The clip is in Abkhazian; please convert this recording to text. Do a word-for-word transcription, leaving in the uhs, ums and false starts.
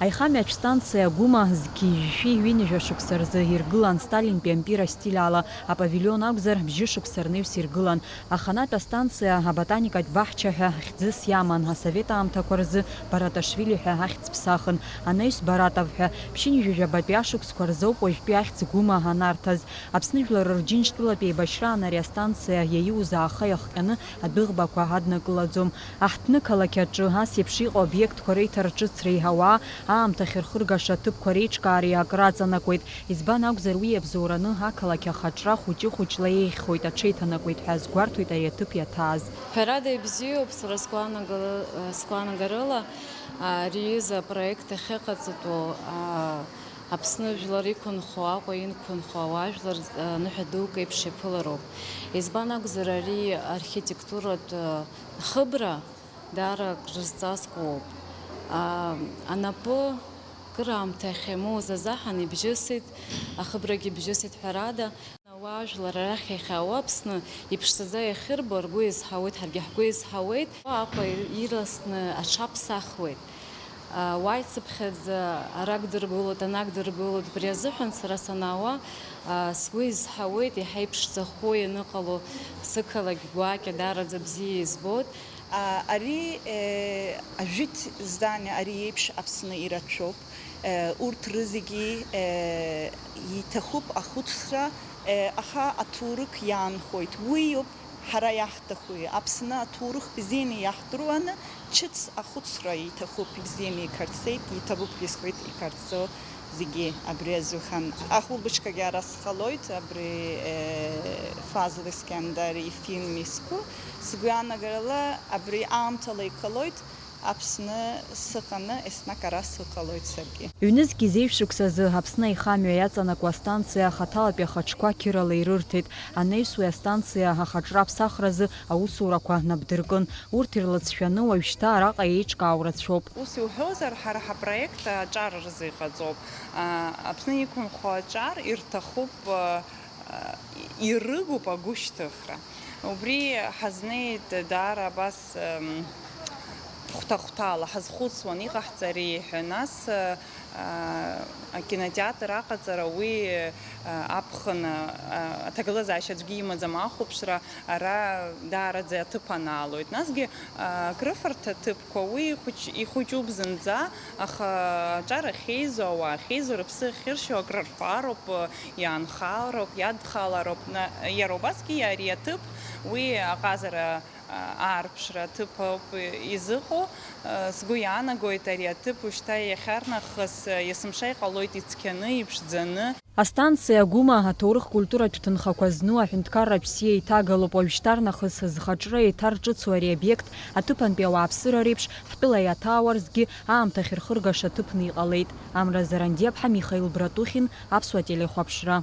Аихамҩатә станциа Гәыма зқьи жәшәи ҩынҩажәа шықәса рзы иргылан, сталинтәи ампир астиль ала, апавилион акәзар, бжьы шықәса рнаҩс иргылан. Аханатә астанциа аботаникатә баҳча ҳәа хьӡыс иаман, асовет аамҭақәа рзы Бараташвили ҳәа ахьӡ ԥсахын, анаҩс Баратов ҳәа. Ԥшьынҩажәи жәабатәи ашықәсқәа рзоуп уажәтәи ахьӡ Гәыма анарҭаз. Аԥсны жәлар рџьынџьтәылатә еибашьраан ари астанциа иаиуз ааха иахҟьаны адәыӷбақәа аднакылаӡом. Аҳҭны-қалақь аҿы ас еиԥш иҟоу обиектқәа реиҭарҿыцреи ауаа аамҭахь рхыргаша аҭыԥқәа реиҿкаареи акраҵанакуеит. Избан акәзар, уи иабзоураны ақалақь ахаҿра хәыҷы-хәыҷла еиӷьхоит, аҽеиҭанакуеит ҳәа азгәарҭоит ари аҭыԥ иаҭааз. Ҳәарада, ибзиоуп, сара сгәаанагара-, сгәаанагарыла, ари аҩыза апроект ахьыҟаҵатәу, а, Аԥсны жәлар иқәынхо, Аҟәа инқәынхо ауаажәлар, а, ныҳәа дук еиԥш иаԥылароуп. Избан акәзар, ари архитектуратә, а, хыбра даара акрызҵазкуоуп. А, анапы кыраамҭа ахьамоуз азаҳан ибжьысит, ахыбрагьы ибжьысит ҳәарада. Ауаажәлар арахь иахьаауа Аԥсны иԥшӡаӡа иахьырбо ргәы иазҳауеит, ҳаргьы ҳгәы иазҳауеит. Аҟәа ирласны аҽаԥсахуеит. Уа ицыԥхьаӡа арак дыргылоит, анак дыргылоит. Убри азыҳәан сара санаауа, сгәы изҳауеит, иаҳа иԥшӡахо ианыҟало, сықалақь гәакьа даараӡа бзиа избоит. А, ари, э, ажәытә здание ари еиԥш Аԥсны ирацәоуп. Э, урҭ рызегьы, э, иҭахуп ахәыцра, э, аха аҭоурых иаанхоит. Уиоуп ҳара иаҳҭахуи. Аԥсны аҭоурых бзианы иаҳдыруаны, ҿыц ахәыцра иҭахуп, бзианы икарцеит, иҭабуп ҳәа исҳәеит, икарцо зегьы абри азыҳәан. Ахәылбыҽхагьы ара сҟалоит, абри, э, Фазл Искендер ифильм иску. Сгәаанагарала, абри аамҭала иҟалоит, Аԥсны сыҟаны, еснагь ара сыҟалоит саргьы. Ҩнызқьи зеижә шықәсазы Аԥсны аихамҩа иаҵанакуа астанциа ахаҭалатәи ахаҿқәа қьырала ирырҭеит. Анаҩс уи астанциа ахаҿра аԥсахразы аусурақәа нап дыркын. Урҭ ирлыҵшәаны уажәшьҭа араҟа еиҿкаау рацәоуп. Ус иуҳәозар, ҳара ҳапроект аҿар рзы иҟаҵоуп. А, Аԥсны иқәынхо аҿар ирҭахуп, а, ирыгуп агәышьҭыхра. Убри ҳазнеит даара абас, м, хәҭа-хәҭала, ҳазхәыцуан, иҟаҳҵари ҳәа. Нас, а, акинотеатр аҟаҵара уи, а, аԥхын, а, аҭагылазаашьа аӡәгьы имаӡам ахәаԥшра, ара даараӡа аҭыԥ анаалоит. Насгьы, а, акрыфарҭа ҭыԥқәа уи ихәыҷ-, ихәыҷуп зынӡа, аха аҿар ахьеизо, ауаа ахьеизо, рыԥсы ахьыршьо акрырфароуп, иаанхароуп, иадхалароуп. На-, иара убасгьы ари аҭыԥ, уи аҟазара, а, аарԥшра аҭыԥ ауп изыҟоу. А, сгәы иаанагоит, ари аҭыԥ ушьҭа иахьарнахыс, а, есымша иҟалоит ицқьаны, иԥшӡаны. Астанциа Гәыма аҭоурых-культуратә ҭынхақәа зну аҳәынҭқарра бзиа еиҭагалоуп. Уажәшьҭарнахыс зхаҿра еиҭарҿыцу ари обиект аҭыԥантәи ауааԥсыра реиԥш ҳтәыла иаҭаауазгьы аамҭахь рхыргаша ҭыԥны иҟалеит. Амра Зарандиаԥҳа, Михаил Братухин, Аԥсуа телехәаԥшра.